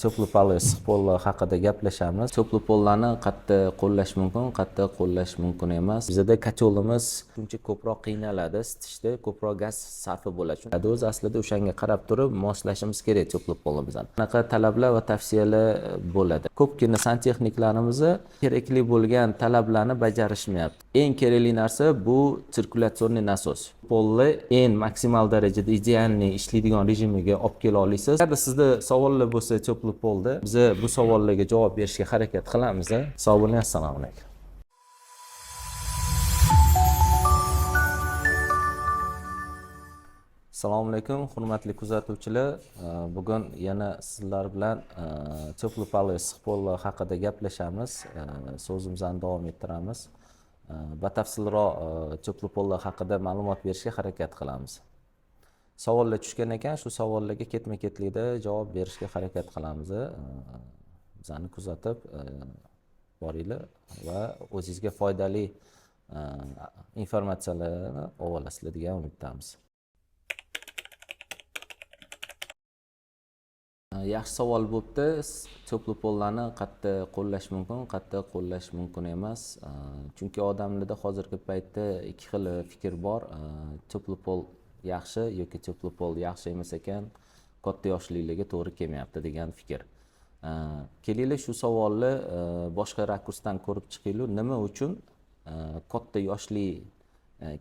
Теплый pol, issiq pol haqida gaplashamiz. Теплый pollarni qayerda qo'llash mumkin, qayerda qo'llash mumkin emas. Bizada котёл imiz shuncha ko'proq qiynaladi, isitishda ko'proq gaz sarfi bo'ladi. O'zi aslida o'shanga qarab turib moslashimiz kerak теплый polimizni. Bunaqa talablar va tavsiyalar bo'ladi. Ko'pgina santexniklarimiz kerakli bo'lgan talablarni bajarishmayapti. Eng kerakli narsa bu циркуляционный насос. Polni eng maksimal darajada идеальный ishlaydigan rejimiga olib kela olasiz. Agar sizda savollar bo'lsa теплый polda, biza bu savollarga javob berishga harakat qilamiz. Sog' bo'ling, assalomu alaykum. Assalomu alaykum, hurmatli kuzatuvchilar. Bugun yana sizlar bilan теплый pol, issiq pol haqida gaplashamiz. So'zimizni davom ettiramiz. Batafsilroq теплый pollar haqida ma'lumot berishga harakat qilamiz. Savollar tushgan ekan, shu savollarga ketma-ketlikda javob berishga harakat qilamiz. Bizani kuzatib boringlar va o'zingizga foydali informatsiyalarni olasizlar degan umiddamiz. Yaxshi savol bo'pti. Теплый pollarni qayerda qo'llash mumkin, qayerda qo'llash mumkin emas. Chunki odamlarda hozirgi paytda ikki xil fikr bor. Теплый pol yaxshi yoki теплый pol yaxshi emas ekan, katta yoshlilarga to'g'ri kelmayapti degan fikr. Kelinglar, shu savolni boshqa rakursdan ko'rib chiqaylik. Nima uchun katta yoshli,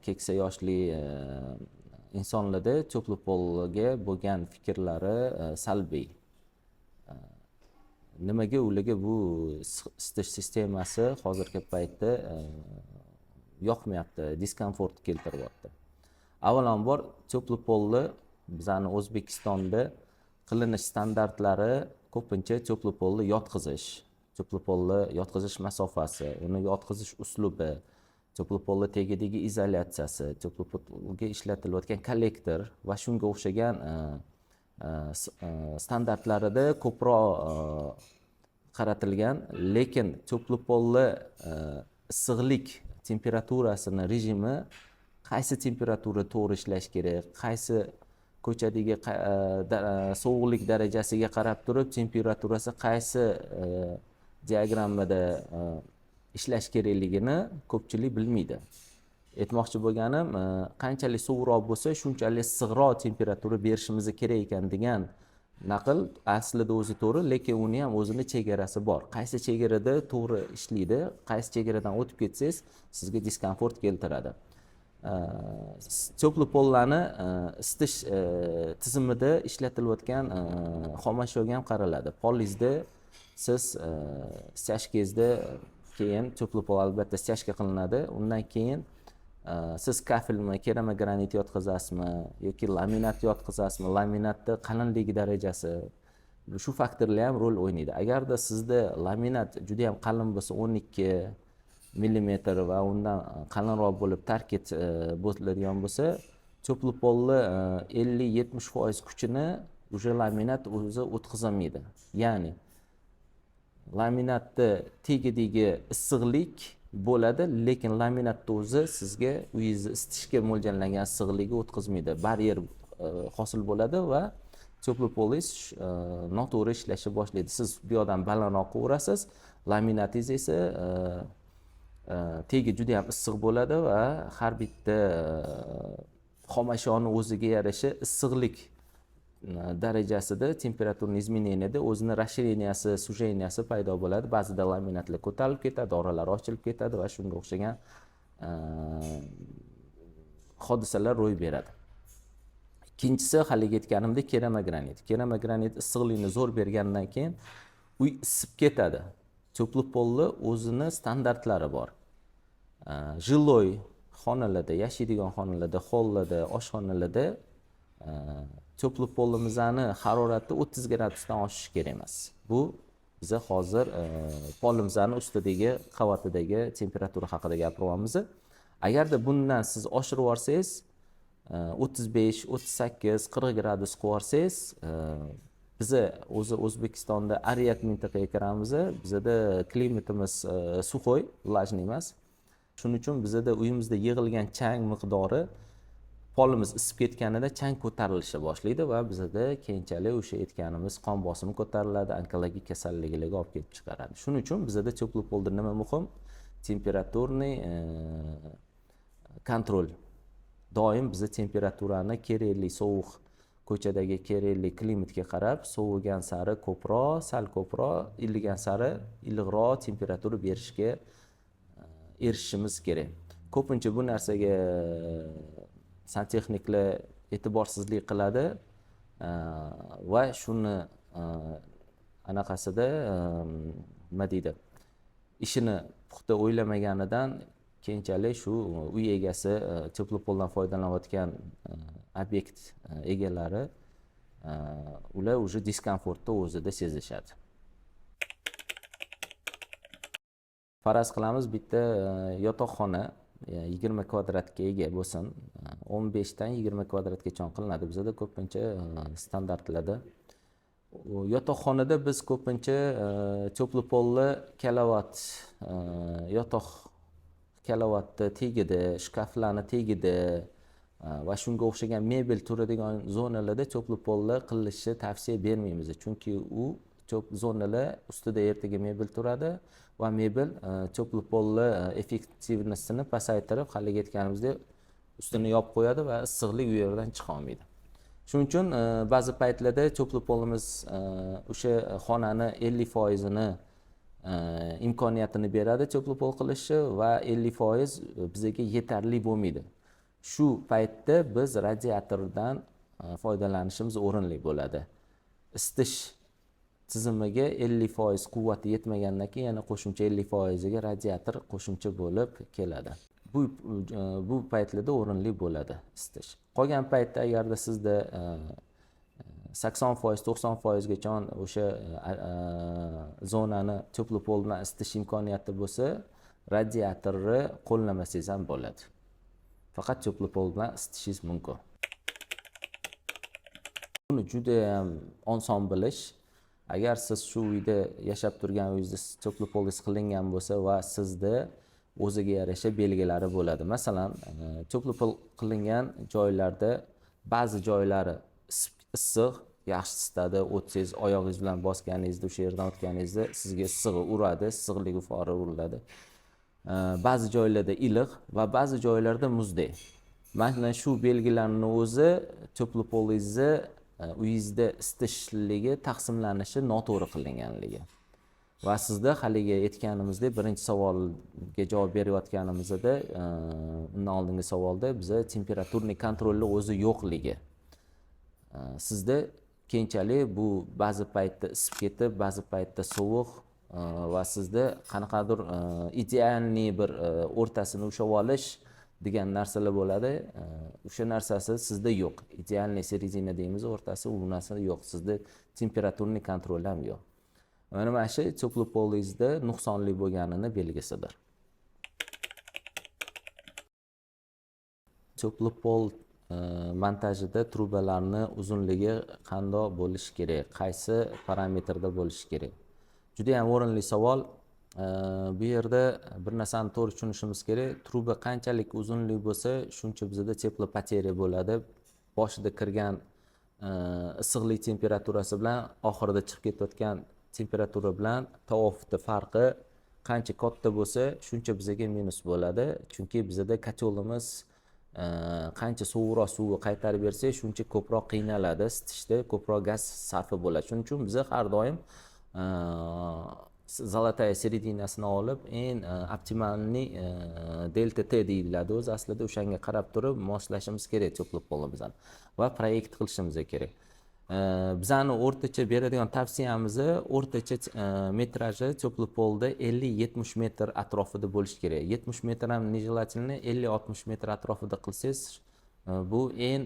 keksa yoshli insonlarda теплый polga bo'lgan fikrlari salbiy? Nimaga ularga bu isitish sistemasi hozirgi paytda yoqmayapti, diskomfort keltiryapti? Avvalambor, теплый polni bizani O'zbekistonda qilinish standartlari ko'pincha теплый polni yotqizish, теплый polni yotqizish masofasi, uni yotqizish uslubi, теплый polni tagidagi izolyatsiyasi, теплый polga ishlatilayotgan kollektor va shunga o'xshagan standartlarida ko'proq qaratilgan, lekin теплый polni issiqlik temperaturasini rejimi, qaysi temperatura to'g'ri ishlash kerak, qaysi ko'chadagi sovuqlik darajasiga qarab turib temperaturasi qaysi diagrammada ishlash kerakligini ko'pchilik bilmaydi. Aytmoqchi bo'lganim, qanchalik sovuqroq bo'lsa, shunchalik issiqroq temperatura berishimiz kerak ekan degan naql aslida o'zi to'g'ri, lekin uni ham o'zini chegarasi bor. Qaysi chegarada to'g'ri ishlaydi, qaysi chegaradan o'tib ketsangiz, sizga diskomfort keltiradi. Теплый pollarni isitish tizimida ishlatilayotgan xomashyoga ham qaraladi. Polingizda siz стяжка ngizda keyin теплый pol albatta стяжка qilinadi. Undan keyin siz kafelmi, keramogranit yotqizasizmi yoki laminat yotqizasizmi, laminatni qalinligi darajasi, shu faktorlar ham rol o'ynaydi. Agarda sizda laminat juda ham qalin bo'lsa, 12 millimetr va undan qalinroq bo'lib tarkit bo'ladigan bo'lsa, теплый polni 50-70% kuchini уже laminat o'zi o'tkazolmaydi. Ya'ni laminatni tagidagi issiqlik bo'ladi, lekin laminatni o'zi sizga uyingizni isitishga mo'ljallangan issiqlikni o'tkazmaydi. Baryer hosil bo'ladi va теплый polingiz noto'g'ri ishlashni boshlaydi. Siz bu yoqdan balandroq qovurasiz, laminatingiz esa tegi juda ham issiq bo'ladi va har bitta xomashyoni o'ziga yarasha issiqlik darajasida, температурный изменения da o'zini расширения si, сужения si paydo bo'ladi. Ba'zida laminatlar ko'tarilib ketadi, oralari ochilib ketadi va shunga o'xshagan hodisalar ro'y beradi. Ikkinchisi, haligi aytganimdek, keramogranit. Keramogranit issiqlikni zo'r bergandan keyin uy isib ketadi. Теплый polni o'zini standartlari bor. Жилой xonalarda, yashaydigan xonalarda, hollarda, oshxonalarda теплый polimizni harorati 30 gradusdan oshishi kerak emas. Bu biza hozir polimizni ustidagi qavatidagi temperatura haqida gapiryapmiz. Agarda bundan siz oshirib yuborsangiz, 35, 38, 40 gradus qilib yuborsangiz, biza o'zi O'zbekistonda ariyat mintaqaga kiramiz. Bizada klimatimiz сухой, влажный emas. Shuning uchun bizada uyimizda yig'ilgan chang miqdori Polimiz isib ketganida chang ko'tarilishni boshlaydi va bizada keyinchalik o'sha aytganimiz qon bosimi ko'tariladi, onkologik kasalliklarga olib kelib chiqaradi. Shuning uchun bizada теплый polda nima muhim? Температурный контроль. Doim biza temperaturani kerakli sovuq, ko'chadagi kerakli klimatga qarab, sovigan sari ko'proq, sal ko'proq, iligan sari iliqroq temperatura berishga erishishimiz kerak. Ko'pincha bu narsaga santexniklar e'tiborsizlik qiladi va shuni anaqasida, nima deydi, ishini puxta o'ylamaganidan keyinchalik shu uy egasi, теплый poldan foydalanayotgan obyekt egalari, ular уже diskomfortni o'zida sezishadi. Faraz qilamiz, bitta yotoqxona 20 kvadratga ega bo'lsin, 15 dan 20 kvadratgacha qilinadi bizada ko'pincha standartlarda. Yotoqxonada biz ko'pincha теплый polni karavot, yotoq karavotni tagida, shkaflarni tagida va shunga o'xshagan mebel turadigan zonalarda теплый polni qilishni tavsiya bermaymiz, chunki u zonalar ustida ertaga mebel turadi va mebel теплый polni эффективность ini pasaytirib, haligi aytganimizdek, ustini yopib qo'yadi va issiqlik u yerdan chiqa olmaydi. Shuning uchun ba'zi paytlarda теплый polimiz o'sha xonani 50%ini imkoniyatini beradi теплый pol qilishni va 50% bizga yetarli bo'lmaydi. Shu paytda biz radiatordan foydalanishimiz o'rinli bo'ladi. Isitish tizimiga 50% quvvati yetmagandan keyin yana qo'shimcha 50%iga radiator qo'shimcha bo'lib keladi. Bu paytlarda o'rinli bo'ladi isitish. Qolgan paytda agarda sizda 80%, 90%gacha o'sha zonani теплый pol bilan isitish imkoniyati bo'lsa, radiatorni qo'llamasangiz ham bo'ladi. Faqat теплый pol bilan isitishingiz mumkin. Buni judayam oson bilish. Agar siz shu uyda yashab turgan uyingizda теплый polingiz qilingan bo'lsa va sizda o'ziga yarasha belgilari bo'ladi. Masalan, теплый pol qilingan joylarda ba'zi joylari issiq, yaxshi isitadi, o'tsangiz, oyog'ingiz bilan bosganingizda, o'sha yerdan o'tganingizda sizga issig'i uradi, issiqlik ufori uriladi. Ba'zi joylarda iliq va ba'zi joylarda muzdek. Mana shu belgilarni o'zi теплый polingizni uyingizda isitishligi taqsimlanishi noto'g'ri qilinganligi. Va sizda haligi aytganimizdek, birinchi savolga javob berayotganimizda, undan oldingi savolda biza температурный контроль ni o'zi yo'qligi. Sizda keyinchalik bu ba'zi paytda isib ketib, ba'zi paytda sovuq va sizda qanaqadir идеальный bir o'rtasini ushlab olish degan narsalar bo'ladi. O'sha narsasi sizda yo'q. Идеальный середина deymiz, o'rtasi, u narsa yo'q. Sizda температурный контроль ham yo'q. Mana shu теплый polingizda nuqsonli bo'lganini belgisidir. Теплый pol montajida trubalarni uzunligi qandoq bo'lishi kerak? Qaysi parametrda bo'lishi kerak? Juda ham o'rinli savol. Bu yerda bir narsani to'g'ri tushunishimiz kerak. Truba qanchalik uzunlik bo'lsa, shuncha bizada теплопотеря bo'ladi. Boshida kirgan issiqlik temperaturasi bilan oxirida chiqib ketayotgan temperatura bilan tavofutni farqi qancha katta bo'lsa, shuncha bizaga minus bo'ladi. Chunki bizada kotelimiz qancha sovuqroq suvni qaytarib bersak, shuncha ko'proq qiynaladi isitishda, ko'proq gaz sarfi bo'ladi. Shuning uchun biza har doim золотая середина sini olib, eng оптимальный delta T deyiladi o'zi aslida, o'shanga qarab turib moslashimiz kerak теплый polimizni va proyekt qilishimiz kerak. Bizani o'rtacha beradigan tavsiyamiz, o'rtacha metraji теплый polda 50-70 metr atrofida bo'lishi kerak. 70 metr ham нежелательно, 50-60 metr atrofida qilsangiz, bu eng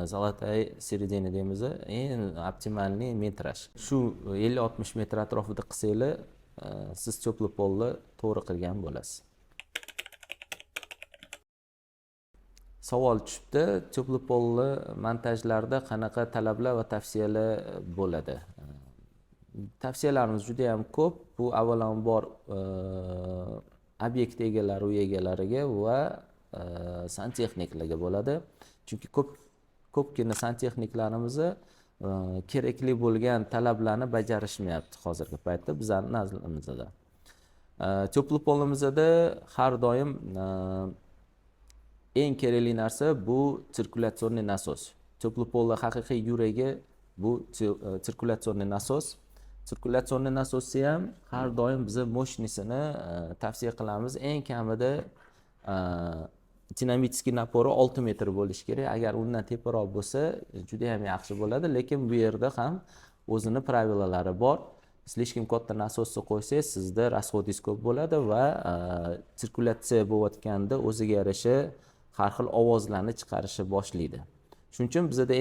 золотая середина deymiz, eng оптимальный metraj. Shu 50-60 metr atrofida qilsanglar, siz теплый polni to'g'ri qilgan bo'lasiz. Savol tushibdi, теплый polni montajlarda qanaqa talablar va tavsiyalar bo'ladi? Tavsiyalarimiz juda ham ko'p. Bu avvalambor obyekt egalari, uy egalariga va santexniklarga bo'ladi. Chunki ko'pgina santexniklarimizni kerakli bo'lgan talablarni bajarishmayapti hozirgi paytda bizani nazdimizda. Теплый polimizda har doim eng kerakli narsa bu циркуляционный насос. Теплый polni haqiqiy yuragi bu циркуляционный насос. Циркуляционный насосni ham har doim biza мощный sini tavsiya qilamiz. Eng kamida динамический напор i 6 metr bo'lishi kerak. Agar undan teparoq bo'lsa, juda ham yaxshi bo'ladi, lekin bu yerda ham o'zini правила lari bor. Слишком katta nasosni qo'ysangiz, sizda расход ingiz ko'p bo'ladi va sirkulyatsiya bo'layotganda o'ziga yarasha har xil ovozlarni chiqarishni boshlaydi. Shuning uchun bizada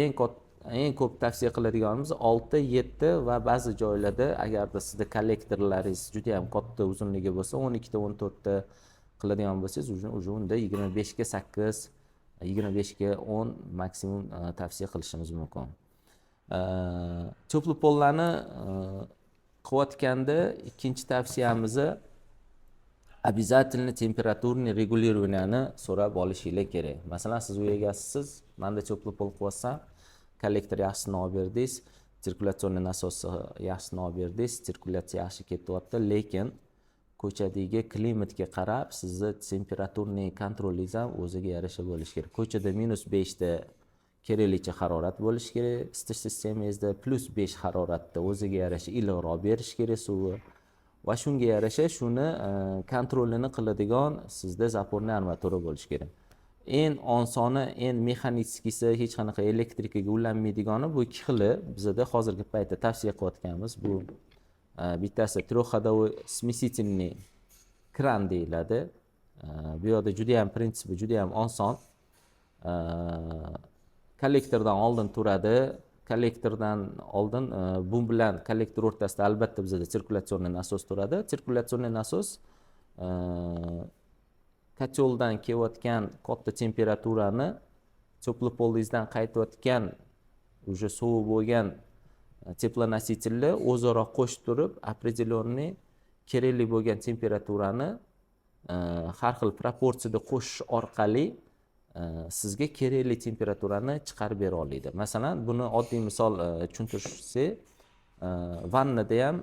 eng ko'p tavsiya qiladiganimiz 6, 7 va ba'zi joylarda, agarda sizda kollektorlaringiz juda yam katta uzunligi bo'lsa, 12 ta, 14 ta qiladigan bo'lsangiz, уже unda 25 ga 8, 25 ga 10 maksimum tavsiya qilishimiz mumkin. Теплый pollarni qilayotganda ikkinchi tavsiyamiz: обязательно температурный регулирование ni so'rab olishinglar kerak. Masalan, siz uy egasisiz, manda теплый pol qilyapsan, kollektor yaxshisini olib berdingiz, циркуляционный насос ni yaxshisini olib berdingiz, sirkulyatsiya yaxshi ketyapti, lekin ko'chadagi klimatga qarab sizni температурный контроль ingiz ham o'ziga yarasha bo'lishi kerak. Ko'chada -5 da keraklicha harorat bo'lishi kerak isitish sistemangizda, +5 haroratda o'ziga yarasha iliqroq berish kerak suvi va shunga yarasha shuni контроль ini qiladigan sizda запорный armatura bo'lishi kerak. Eng osoni, eng механический si, hech qanaqa elektrikaga ulanmaydigani, bu ikki xili bizada hozirgi paytda tavsiya qilayotganimiz. Bu bittasi трехходовой смесительный kran deyiladi. Bu yoqda judayam prinsipi judayam oson. Kollektordan oldin turadi. Kollektordan oldin bu bilan kollektor o'rtasida albatta bizada циркуляционный насос turadi. Циркуляционный насос котел dan kelayotgan katta temperaturani теплый polingizdan qaytayotgan уже sovuq bo'lgan теплоноситель ni o'zaro qo'shib turib, определенный kerakli bo'lgan temperaturani har xil proporsiyada qo'shish orqali sizga kerakli temperaturani chiqarib bera oladi. Masalan, buni oddiy misol tushuntirsak, vannada ham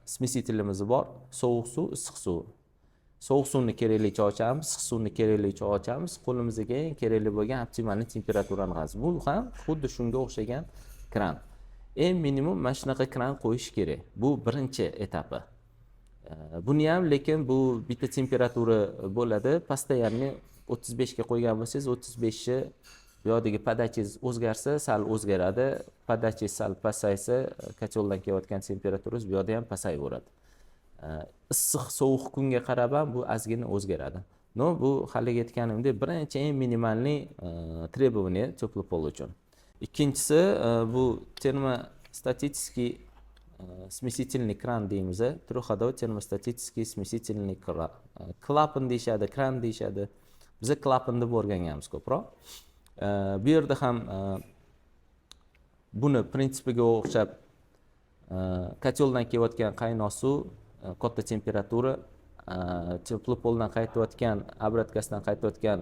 смеситель imiz bor: sovuq suv, issiq suv. Sovuq suvni keraklicha ochamiz, issiq suvni keraklicha ochamiz, qo'limizga eng kerakli bo'lgan оптимальный temperaturani olamiz. Bu ham xuddi shunga o'xshagan kran. Eng minimum mana shunaqa kran qo'yish kerak. Bu birinchi etapi. Buni ham, lekin bu bitta temperatura bo'ladi постоянный. 35 ga qo'ygan bo'lsangiz, 35 ni bu yoqdagi подача ngiz o'zgarsa, sal o'zgaradi. Подача ngiz sal pasaysa, котел dan kelayotgan temperaturangiz bu yoqda ham pasayaveradi. Issiq sovuq kunga qarab ham bu ozgina o'zgaradi. Но bu, haligi aytganimdek, birinchi eng минимальный требование теплый пол uchun. Ikkinchisi bu термостатический смесительный кран deymiz, трехходовой термостатический смесительный кран. Klapan deyishadi, kran deyishadi, biza klapan deb o'rganganmiz ko'proq. Bu yerda ham buni prinsipiga o'xshab котел dan kelayotgan qaynoq suv, katta temperatura, теплый poldan qaytayotgan, обратка sidan qaytayotgan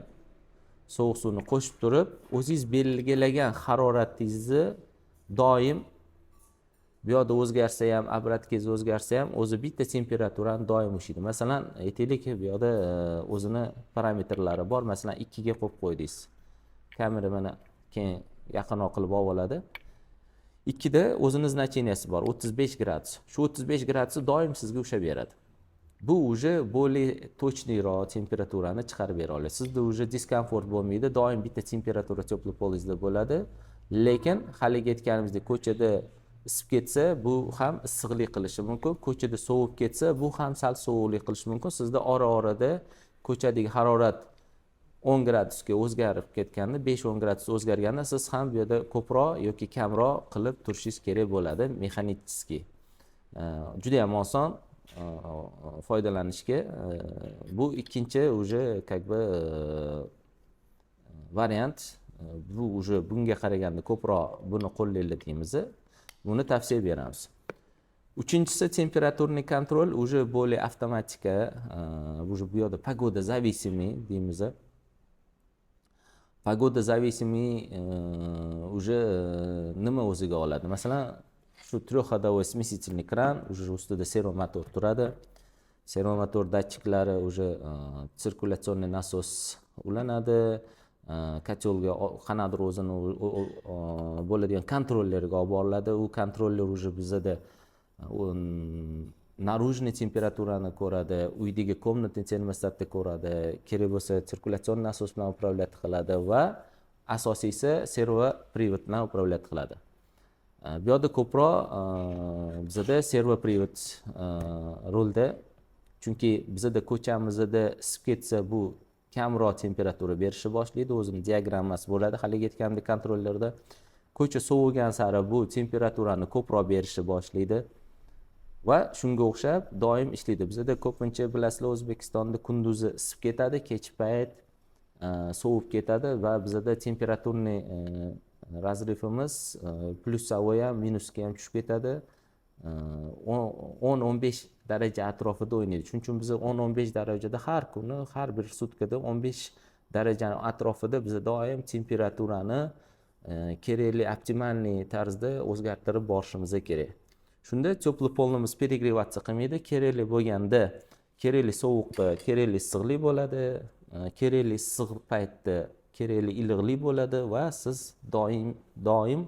sovuq suvni qo'shib turib, o'zingiz belgilagan haroratingizni doim bu yoqda o'zgarsa ham, обратка ngiz o'zgarsa ham, o'zi bitta temperaturani doim ushlaydi. Masalan, aytaylik, bu yoqda o'zini parametrlari bor. Masalan, 2 ga qo'yib qo'ydingiz, kamera mana keyin yaqinroq qilib olib oladi. 2 da o'zini значения si bor, 35 gradus. Shu 35 gradusni doim sizga ushlab beradi. Bu уже более точный roq temperaturani chiqarib bera oladi. Sizda уже дискомфорт bo'lmaydi, doim bitta temperatura теплый polingizda bo'ladi. Lekin haligi aytganimizdek, ko'chada isib ketsa, bu ham issiqlik qilishi mumkin, ko'chada sovib ketsa, bu ham sal sovuqlik qilishi mumkin. Sizda ora orada ko'chadagi harorat 10 gradusga o'zgarib ketganda, 5-10 gradus o'zgarganda, siz ham bu yerda ko'proq yoki kamroq qilib turishingiz kerak bo'ladi механический. Juda yam oson foydalanishga. Bu ikkinchi уже как бы variant. Bu уже bunga qaraganda ko'proq buni qo'llanglar deymiz, buni tavsiya beramiz. Uchinchisi температурный контроль, уже более avtomatika, уже bu yoqda погода зависимый deymiz. Погода зависимый уже nima o'ziga oladi? Masalan, shu трехходовой смесительный кран, уже ustida servomotor turadi. Servomotor datchiklari, уже циркуляционный насос ulanadi, котел ga qanaqadir o'zini bo'ladigan kontrollerga olib boriladi. U kontroller уже bizada наружный temperaturani ko'radi, uydagi комнатный termostatni ko'radi, kerak bo'lsa, циркуляционный насос bilan управлять qiladi va asosiysi, servo привод bilan управлять qiladi. Bu yoqda ko'proq bizada servo привод rolda, chunki bizada ko'chamizda isib ketsa, bu kamroq temperatura berishni boshlaydi, o'zini diagrammasi bo'ladi haligi aytgandek kontrollerda. Ko'cha sovigan sari bu temperaturani ko'proq berishni boshlaydi va shunga o'xshab doim ishlaydi. Bizada ko'pincha, bilasizlar, O'zbekistonda kunduzi isib ketadi, kech payt sovib ketadi va bizada температурный разрыв imiz плюсовой ham, minusga ham tushib ketadi, 10-15 daraja atrofida o'ynaydi. Shuning uchun biz 10-15 darajada har kuni, har bir sutkada 15 darajani atrofida biz doim temperaturani kerakli, оптимальный tarzda o'zgartirib borishimiz kerak. Shunda теплый пол imiz перегреваться qilmaydi, kerakli bo'lganda kerakli sovuqda kerakli issiqlik bo'ladi, kerakli issiq paytda kerakli iliqlik bo'ladi va siz doim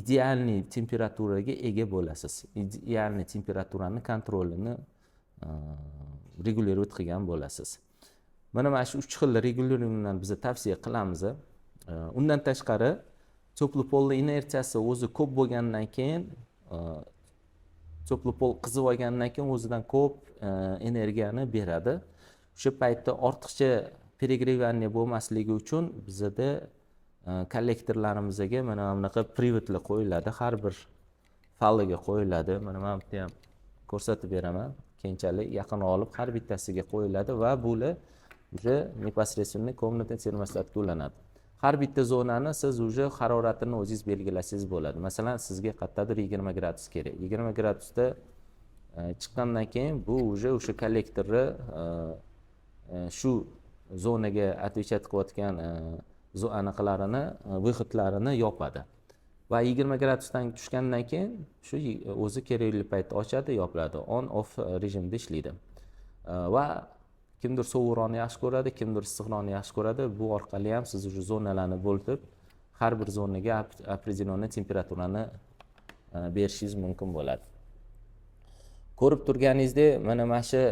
идеальный temperaturaga ega bo'lasiz, идеальный temperaturani kontrolini регулировать qilgan bo'lasiz. Mana shu uch xil регулирование ni biz tavsiya qilamiz. Undan tashqari, теплый пол ni inertsiyasi o'zi ko'p bo'lgandan keyin, теплый пол qizib olgandan keyin o'zidan ko'p energiyani beradi. O'sha paytda ortiqcha перегревание bo'lmasligi uchun bizada kollektorlarimizga mana bunaqa привод lar qo'yiladi, har bir faliga qo'yiladi. Mana bu yerda ham ko'rsatib beraman keyinchalik yaqinroq olib. Har bittasiga qo'yiladi va bular уже непосредственно комнатный termostatga ulanadi. Har bitta zonani siz уже haroratini o'zingiz belgilasangiz bo'ladi. Masalan, sizga qayerdadir 20 gradus kerak, 20 gradusda chiqqandan keyin bu уже o'sha kollektorni shu zonaga отвечать qilayotgan anaqalarini, выход larini yopadi va 20 gradusdan tushgandan keyin shu o'zi kerakli paytda ochadi, yopiladi, on off rejimda ishlaydi. Va kimdir sovuqroqni yaxshi ko'radi, kimdir issiqroqni yaxshi ko'radi. Bu orqali ham siz уже zonalarni bo'lib, har bir zonaga определенный temperaturani berishingiz mumkin bo'ladi. Ko'rib turganingizdek, mana shu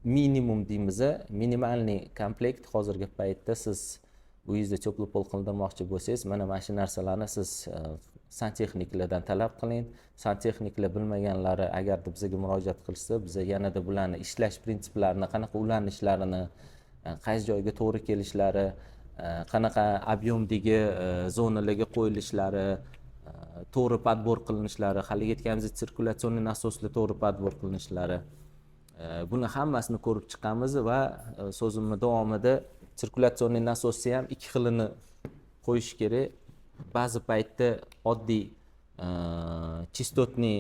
minimum deymiz, минимальный komplekt. Hozirgi paytda siz uyingizda теплый пол qildirmoqchi bo'lsangiz, mana shu narsalarni siz santexniklardan talab qiling. Santexniklar bilmaganlari agarda bizga murojaat qilishsa, biza yanada bularni ishlash prinsiplarini, qanaqa ulanishlarini, qaysi joyga to'g'ri kelishlari, qanaqa объем dagi zonalarga qo'yilishlari, to'g'ri подбор qilinishlari, haligi aytganimizdek, циркуляционный насос lar to'g'ri подбор qilinishlari, buni hammasini ko'rib chiqamiz. Va so'zimni davomida, циркуляционный насос ni ham ikki xilini qo'yish kerak. Ba'zi paytda oddiy частотный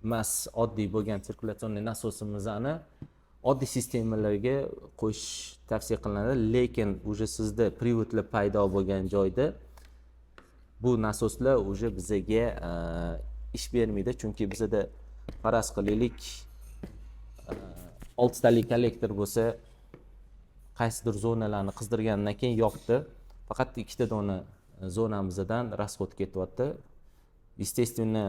emas, oddiy bo'lgan циркуляционный насос imizni oddiy sistemalarga qo'yish tavsiya qilinadi, lekin уже sizda привод lar paydo bo'lgan joyda bu nasoslar уже bizaga ish bermaydi, chunki bizada, faraz qilaylik, oltitalik kollektor bo'lsa, qaysidir zonalarni qizdirgandan keyin yopdi, faqat ikkita dona zonamizdan расход ketyapti. Естественно,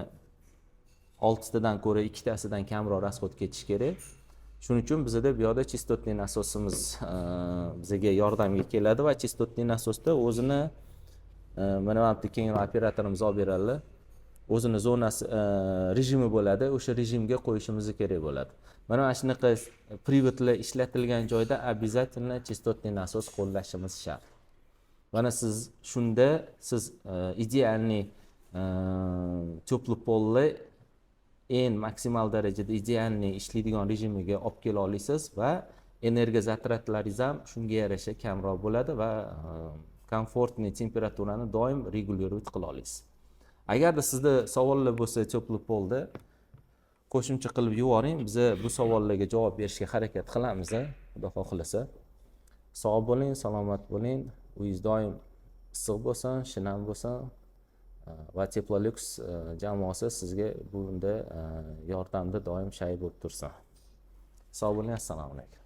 oltitadan ko'ra ikkitasidan kamroq расход ketishi kerak. Shuning uchun bizada bu yoqda частотный nasosimiz bizaga yordamga keladi va частотный nasosda o'zini mana bu yerda keyinroq operatorimiz olib beradilar, o'zini zonasi, rejimi bo'ladi, o'sha rejimga qo'yishimiz kerak bo'ladi. Mana shunaqa привод lar ishlatilgan joyda обязательно частотный насос qo'llashimiz shart. Mana siz shunda siz идеальный теплый пол ni eng maksimal darajada идеальный ishlaydigan rejimiga olib kela olasiz va энергозатрат laringiz ham shunga yarasha kamroq bo'ladi va комфортный temperaturani doim регулировать qila olasiz. Agarda sizda savollar bo'lsa, теплый пол da qo'shimcha qilib yuboring, biza bu savollarga javob berishga harakat qilamiz, xudo xohlasa. Sog' bo'ling, salomat bo'ling, uyingiz doim issiq bo'lsin, shinam bo'lsin va Teplolux jamoasi sizga bunda yordamda doim shay bo'lib tursin. Sog' bo'ling, assalomu alaykum.